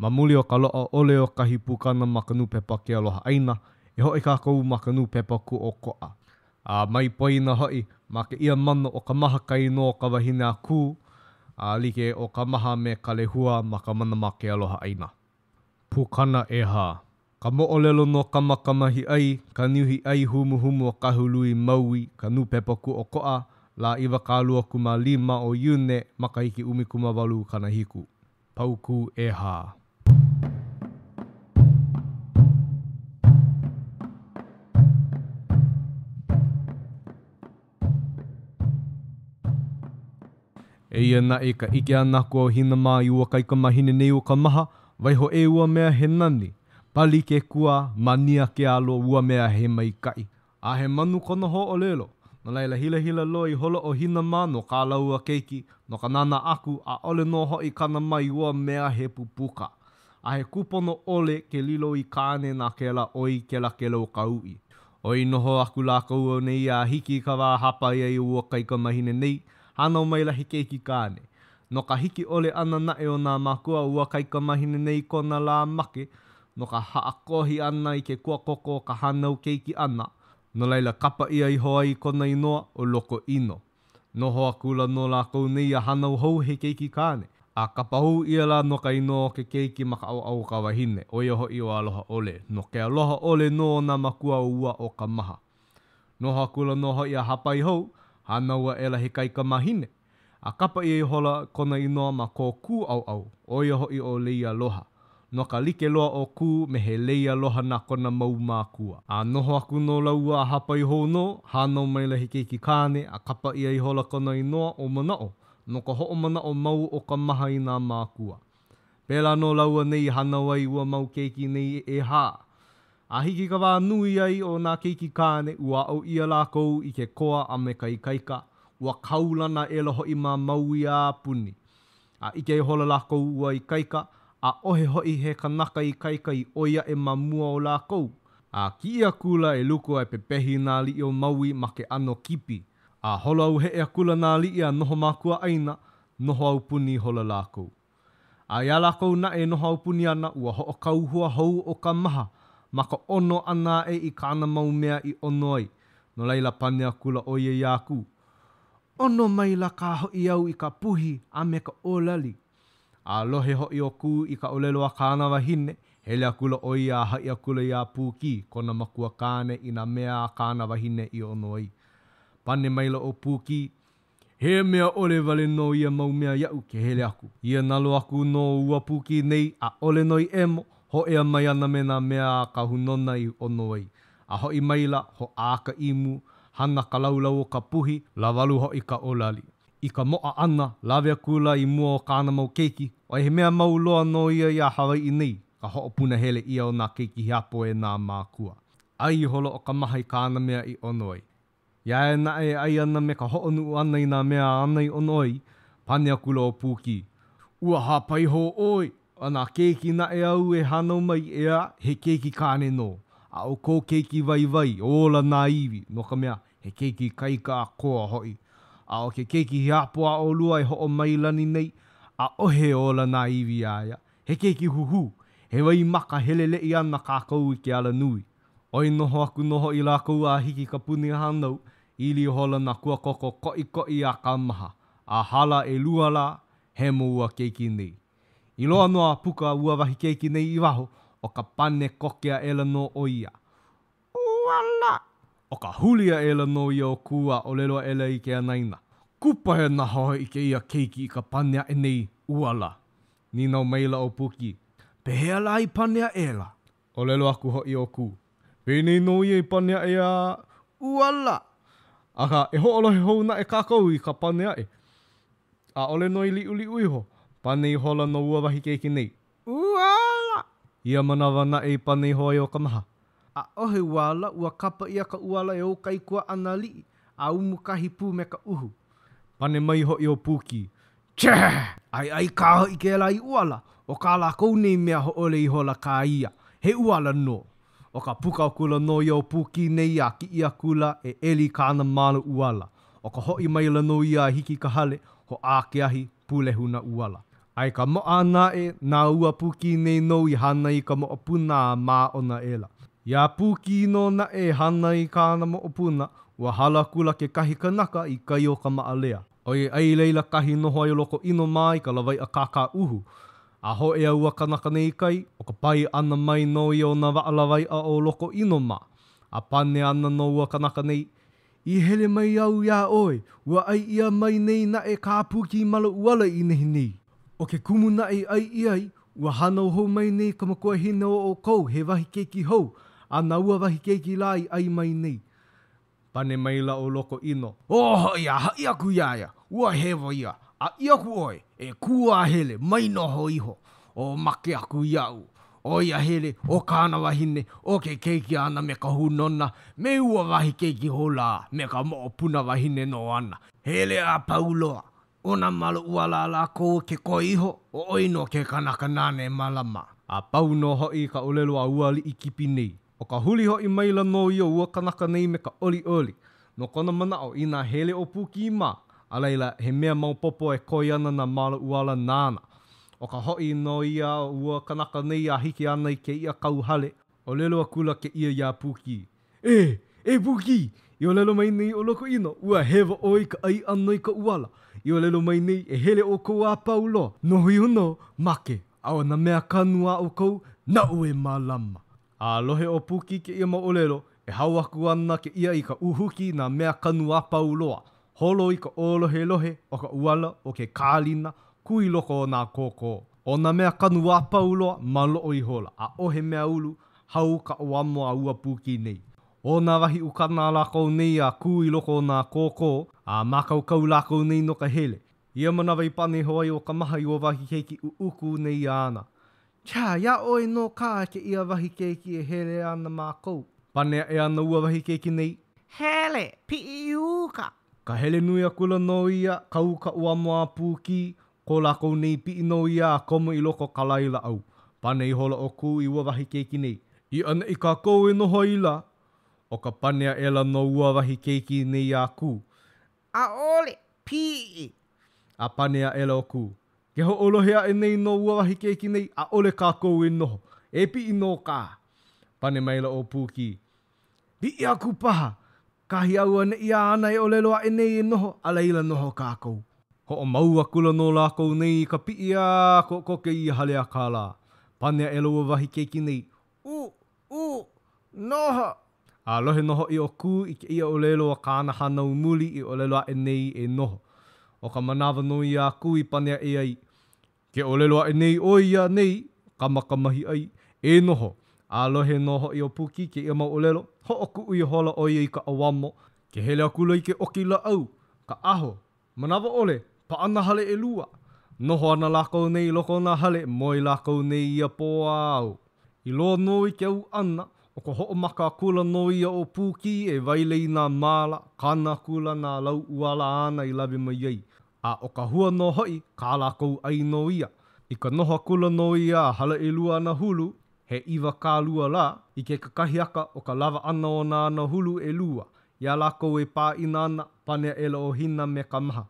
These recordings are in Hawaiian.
Ma muli o ka loaʻa ʻole o kahi pukana ma ka nūpepa Ke Aloha ʻAina, e hoʻi kākou ma ka nūpepa Kūʻokoʻa. A mai poina hoʻi, ma kēia manaʻo ʻo Kamaha ka inoa o ka wahine a Kū, a like ʻo Kamaha me Kalehua ma ka mana ma Ke Aloha ʻAina. Pukana ʻEhā. Ka moʻolelo no Kamaakamahiʻai, ka niuhi ʻai humuhumu o Kahului, Maui, ka nūpepa Kūʻokoʻa, lā 25 o Iune, makahiki 1870. Paukū ʻEhā. Eia naʻe ka ʻike ʻana aku o Hina mā i ua kaikamahine nei o Kamaha, waiho ʻē ua mea he nani. Pali ke kua, mania ke alo, ua mea he maikaʻi. A he manu kona hōʻolelo. No laila, hilahila loa ihola ʻo Hina mā no kā lāua keiki, no ka nānā aku, ʻaʻole nō hoʻi kana mai ua mea he pupuka. A he kūpono ʻole ke lilo i kāne na kēlā ʻoi kelakela o ka uʻi. ʻOi noho aku lākou nei a hiki i ka wā hāpai ai o ua kaikamahine nei, hānau maila he keiki kāne. No ka hiki ʻole ʻana naʻe o nā mākua o ua kaikamahine nei i kona lā make, no ka haʻakōhi ʻana i ke kuakoko o ka hānau keiki ʻana, no laila kapa ʻia iho ai kona inoa ʻo Lokoʻino. Noho akula nō lākou nei a hānau hou he keiki kāne, a kapa hou ʻia la nō ka inoa o ke keiki ma ka ʻaoʻao o ka wahine, ʻo ia hoʻi ʻo Alohaʻole, no ke aloha ʻole nō o nā makua o ua ʻo Kamaha. Noho akula nō hoʻi a hāpai hou, hānau aʻela he kaikamahine, a kapa ʻia ihola kona inoa ma ko Kū ʻaoʻao, ʻo ia hoʻi ʻo Leialoha, no ka like loa o Kū me he lei aloha na kona mau mākua. A noho aku nō lāua a hāpai hou nō, hānau maila he keiki kāne, a kapa ʻia ihola kona inoa ʻo Manaʻo, no ka hoʻomanaʻo mau o Kamaha i nā mākua. Pēlā nō lāua nei i hānau ai ua mau keiki nei ʻehā. A hiki i ka wā nui ai o nā keiki kāne, ua aʻo ʻia lākou i ke koa a me ka ikaika, ua kaulana aʻela hoʻi ma Maui a puni. A ʻike ihola lākou ua ikaika, ʻaʻohe hoʻi he kanaka ikaika i ʻoi aʻe ma mua o lākou. A kiʻi akula e luku a e pepehi i nā aliʻi o Maui ma ke ʻano kipi. A holo auheʻe akula nā aliʻi a noho ma kuaʻāina, noho aupuni ihola lākou. A iā lākou naʻe e noho aupuni ana, ua hoʻokauhua hou ʻo Kamaha ma ka ʻono ʻana aʻe i kāna mau mea i ʻono ai. No laila, pane akula ʻo ia iā Kū, ʻOno maila kā hoʻi au i ka puhi a me ka ʻōlali. A lohe hoʻi ʻo Kū i ka ʻōlelo a kāna wahine, hele akula ʻo ia a haʻi akula iā Pūkī, kona makua kāne, i nā mea a kāna wahine i ʻono ai. Pane maila ʻo Pūkī, He mea ʻole wale nō ia mau mea iaʻu ke hele aku. Ia nalo aku nō ua Pūkī nei, ʻaʻole nō i ʻemo, hōʻea mai ana me nā mea a ka hūnōna i ʻono ai. A hoʻi maila, hoʻā ka imu, hana ka laulau o ka puhi, lāwalu hoʻi ka ʻōlali. I ka moʻa ʻana, lawe akula i mua o kāna mau keiki, ʻoiai he mea mau loa nō ia iā Hawaiʻi nei, ka hoʻopunahele ʻia o nā keiki hiapo e nā mākua. ʻAi ihola ʻo Kamaha i kāna mea i ʻono ai. Iā ia naʻe e ʻai ana me ka hoʻonuʻu ʻana i nā mea āna i ʻono ai, pane akula ʻo Pūkī, Ua hāpai hou ʻoe, ʻo nā keiki naʻe āu e hānau mai, ʻeā, he keiki kāne nō, a ʻo kō keiki waiwai, ola nā iwi, no ka mea, he keiki ikaika a koa hoʻi. A ʻo ke keiki hiapo a ʻolua e hoʻomailani nei, ʻaʻohe ola nā iwi iā ia, he keiki huhū, he waimaka heleleʻi ana kākou i ke alanui. ʻOi noho aku nō hoʻi lākou a hiki i ka puni hānau, ili ihola nā kuakoko koʻikoʻi a Kamaha, a hala ʻelua lā, hemo ua keiki nei. I loa nō a puka ua wahi keiki nei i waho, ʻo ka pane koke aʻela nō ʻo ia, ʻUala! ʻO ka huli aʻela nō ia o Kū a ʻōlelo aʻela i ke anaina, Kupaianaha hoʻi kēia keiki i ka pane aʻe nei, ʻUala! Nīnau maila ʻo Pūkī, Pehea lā i pane aʻela? ʻŌlelo aku hoʻi ʻo Kū, Penei nō ia i pane aʻe a ʻUala! Akā, e hoʻolohe hou naʻe kākou i ka pane aʻe. ʻAʻole nō i liʻuliʻu iho, pane ihola nō ua wahi keiki nei, ʻUala! Ia manawa naʻe i pane iho ai ʻo Kamaha. ʻAʻohe ʻuala, ua kapa ʻia ka ʻuala e ou kaikuaʻana aliʻi, a umu kahi pū me ka ʻuhu. Pane mai hoʻi ʻo Pūkī, Cheh! ʻAiʻai kā hoʻi kēlā i ʻuala, ʻo kā lākou nei mea hōʻole ihola kā ia, he ʻuala nō. ʻO ka puka akula nō ia o Pūkī nei a kiʻi akula e ʻeli i kāna malo ʻuala. ʻO ka hoʻi maila nō ia a hiki i ka hale, hoʻā ke ahi, pūlehu nā ʻuala. A i ka moʻa ʻana aʻe, na ua Pūkī nei nō i hānai i ka moʻopuna a māʻona aʻela. Iā Pūkī nō naʻe e hānai i kāna moʻopuna, ua hala akula kekahi kanaka i kai o ka Maʻalea. ʻOiai i laila kahi i noho ai ʻo Lokoʻino mā i ka lawaiʻa kākā uhu. A hōʻea ua kanaka nei i kai, ʻo ka pae ʻana mai nō ia o nā waʻa lawaiʻa o Lokoʻino mā. A pane ana nō ua kanaka nei, I hele mai au iā ʻoe, ua ʻai ʻia mai nei naʻe kā Pūkī malo ʻuala i nehinei. ʻO ke kumu naʻe i ʻai ʻia ai, ua hānau hou mai nei ka makuahine o ʻoukou he wahi keiki hou, a na ua wahi keiki lā i ʻai mai nei. Pane maila ʻo Lokoʻino. Ō hoʻi a haʻi aku iā ia, ua hewa ia, a ʻī aku ʻoe, e kū a hele, mai noho iho, o make aku iaʻu. ʻO ia hele, ʻo kāna wahine, ʻo ke keiki āna me ka hūnōna, me ua wahi keiki hou lā, me ka moʻopuna wahine nō āna. Hele a pau loa, ʻo nā malo ʻuala a lākou ke koe iho, ʻo ʻoe nō ke kanaka nāna e mālama. A pau nō hoʻi ka ʻōlelo a ua aliʻi kipi nei. ʻO ka huli hoʻi maila nō ia o ua kanaka nei me ka ʻoliʻoli, no kona manaʻo, inā hele ʻo Pūkī mā, a laila, he mea maopopo e koe ana nā malo ʻuala nāna. ʻO ka hoʻi nō ia o ua kanaka nei a hiki ana i kēia kauhale, ʻōlelo akula kēia iā Pūkī, E! E Pūkī! I ʻōlelo mai nei ʻo Lokoʻino, ua hewa ʻoe i ka ʻai ʻana i ka ʻuala. I ʻōlelo mai nei, e hele ʻoukou a pau loa, noho iho nō, make, a ʻo nā mea kanu a ʻoukou, naʻu e mālama. A lohe ʻo Pūkī i kēia mau ʻōlelo, e hao aku ana kēia i ka uhuki i nā mea kanu a pau loa. Holo i ka ʻōlohelohe o ka ʻuala o ke kālina, kū i loko o nā kōkō. ʻO nā mea kanu a pau loa, maloʻo ihola, ʻaʻohe mea ulu, hao ka ʻauamo a ua Pūkī nei. ʻO nā wahi ukana a lākou nei a kū i loko o nā kōkō, a mākaukau lākou nei no ka hele. Ia manawa i pane iho ai ʻo Kamaha i ua wahi keiki ʻuʻuku nei āna. Tsā, iā ʻoe nō kā kēia wahi keiki e hele ana mākou. Pane aʻe ana ua wahi keiki nei. Hele, piʻi i uka. Ka hele nui akula nō ia, kau ka ʻauamo a Pūkī, ko lākou nei piʻi nō ia a komo i loko o ka lae lāʻau. Pane ihola ʻo Kū i ua wahi keiki nei. I ʻaneʻi kākou e noho ai lā. ʻO ka pane aʻela nō ua wahi keiki nei iā Kū. ʻAʻole, piʻi. A pane aʻela ʻo Kū, Ke hoʻolohe aʻe nei nō ua wahi keiki nei, ʻaʻole kākou e noho. E piʻi nō kā. Pane maila ʻo Pūkī, Piʻi aku paha, kahi auaneʻi āna e ʻōlelo aʻe nei e noho, a laila noho kākou. Hoʻomau akula nō lākou nei i ka piʻi a kokoke i Haleakalā. Pane aʻela ua wahi keiki nei, U, u, noho. A lohe nō hoʻi ʻo Kū i kēia ʻōlelo a kāna hānau muli i ʻōlelo aʻe nei e noho. ʻO ka manawa nō ia a Kū i pane aʻe ai, Ke ʻōlelo aʻe nei ʻoe ia nei, Kamaakamahiʻai, e noho. A lohe nō hoʻi ʻo Pūkī i kēia mau ʻōlelo, hoʻokuʻu ihola ʻo ia i ka ʻauamo, ke hele akula i ke ʻoki lāʻau, ka ʻaho, Manawa ʻole, paʻa nā hale ʻelua. Noho ana lākou nei i loko o nā hale, moe lākou nei i ia pō a ao. I loa nō i ke au ʻana, ʻo ka hoʻomaka akula nō ia o Pūkī e waele i nā māla, kana akula nā lau ʻuala āna i lawe mai ai. A ʻo ka hua nō hoʻi, kā lākou ʻai nō ia. I ka noho akula nō ia a hala ʻelua anahulu, he 20 lā, i ke kakahiaka o ka lawa ʻana o nā anahulu ʻelua, Iā lākou e pāʻina ana, pane aʻela ʻo Hina me ka maha.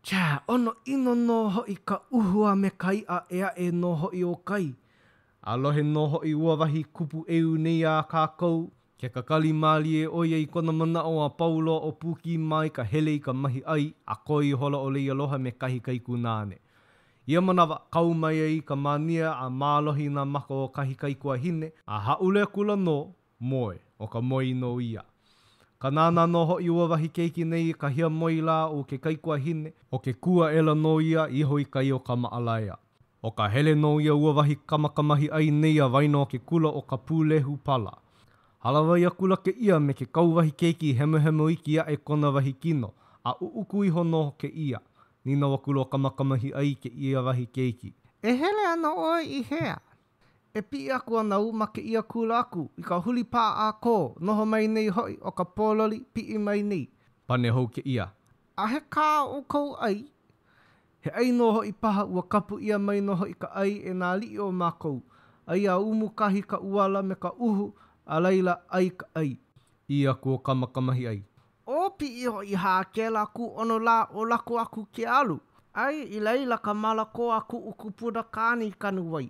Tsā, ʻono ʻino nō hoʻi ka uhu a me ka iʻa ʻē aʻe nō hoʻi o kai. A lohe nō hoʻi ua wahi kupuʻeu nei a kākou, ke kakali mālie ʻo ia i kona manaʻo a pau loa ʻo Pūkī mā i ka hele i ka mahi ʻai, a koe ihola ʻo Leialoha me kahi kaikunāne. Ia manawa, kau mai ai ka mānia a mālohi nā maka o kahi kaikuahine, a hāʻule akula nō, Moe, ʻo ka moe nō ia. Ka nānā nō hoʻi ua wahi keiki nei i ka hiamoe lā o ke kaikuahine, ʻo ke kū aʻela nō ia iho i kai o ka Maʻalaea. ʻO ka hele nō ia ua wahi Kamakamahiʻai nei a waena o ke kula o ka pūlehu pala. Hālāwai akula kēia me ke kauwahi keiki i hemohemo iki aʻe kona wahi kino, a ʻuʻuku iho nō kēia. Nīnau akula ʻo Kamakamahiʻai i kēia wahi keiki. E hele ana ʻoe i hea? E piʻi aku ana au ma kēia kula aku, i ka huli pā a kō, noho mai nei hoʻi ʻo ka pōloli, piʻi mai nei. Pane hou kēia. A he kā ʻoukou ʻai? He ʻai nō hoʻi paha, ua kapu ʻia mai nō hoʻi ka ʻai e nā aliʻi o mākou. ʻAi a umu kahi ka ʻuala me ka uhu, a laila, ʻai ka ʻai. ʻĪ aku ʻo Kamakamahiʻai. Ō piʻi hoʻi hā kēlā kūʻono lā o lako aku ke alu. Aia i laila ka māla kō a kuʻu kupuna kāne i kanu ai.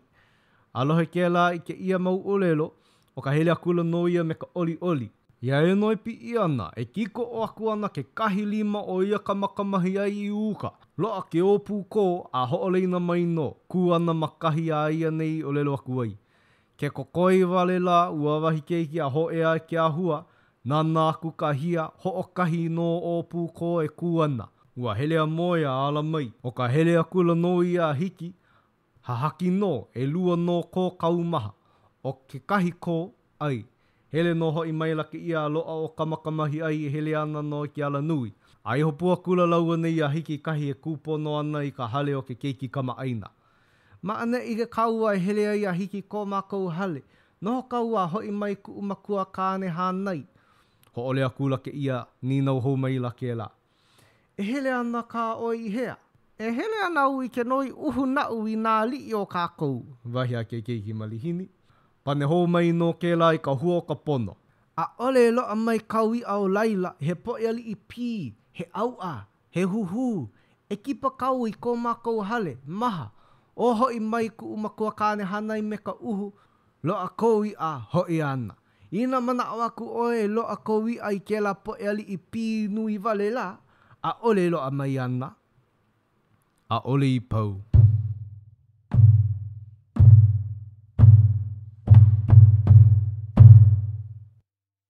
A lohe kēlā i kēia mau ʻōlelo, ʻo ka hele akula nō ia me ka ʻoliʻoli. Iā ia nō e piʻi ana, e kīkoʻo aku ana kekahi lima o ia Kamakamahiʻai i uka. Loaʻa ke ōpū kō a hoʻoleina mai nō, kū ana ma kahi a ia nei i ʻōlelo aku ai. Ke kokoi wale lā ua wahi keiki a hōʻea i ke āhua, nānā aku ka hia, hoʻokahi nō ʻōpū kō e kū ana. Ua hele a moe a ala mai. ʻO ka hele akula nō ia a hiki, hahaki nō, ʻelua nō kō kaumaha. ʻO kekahi kō, ʻai. Hele nō hoʻi maila kēia a loaʻa ʻo Kamakamahiʻai e hele ana nō i ke alanui. A iho pū akula lāua nei a hiki i kahi e kūpono ana i ka hale o ke keiki kamaʻāina. Ma ʻaneʻi ke kāua e hele ai a hiki i ko mākou hale. Noho kāua a hoʻi mai kuʻu makua kāne hānai. Hōʻole akula kēia, nīnau hou maila kēlā. E hele ana kā ʻoe i hea? E hele ana au i ke noi uhu naʻu i nā aliʻi o kākou, wahi a ke keiki malihini. Pane hou mai nō kēlā i ka hua o ka pono. ʻAʻole e loaʻa mai kāu iʻa o laila, he poʻe aliʻi pī, he ʻauʻa, He huhū, e kipa kāua i ko mākou hale, maha. O hoʻi mai kuʻu makuakāne hānai me ka uhu, loaʻa kou iʻa, hoʻi ana. Inā manaʻo aku ʻoe e loaʻa kou iʻa i kēlā poʻe aliʻi pī nui wale lā, ʻaʻole e loaʻa mai ana. ʻAʻole i pau.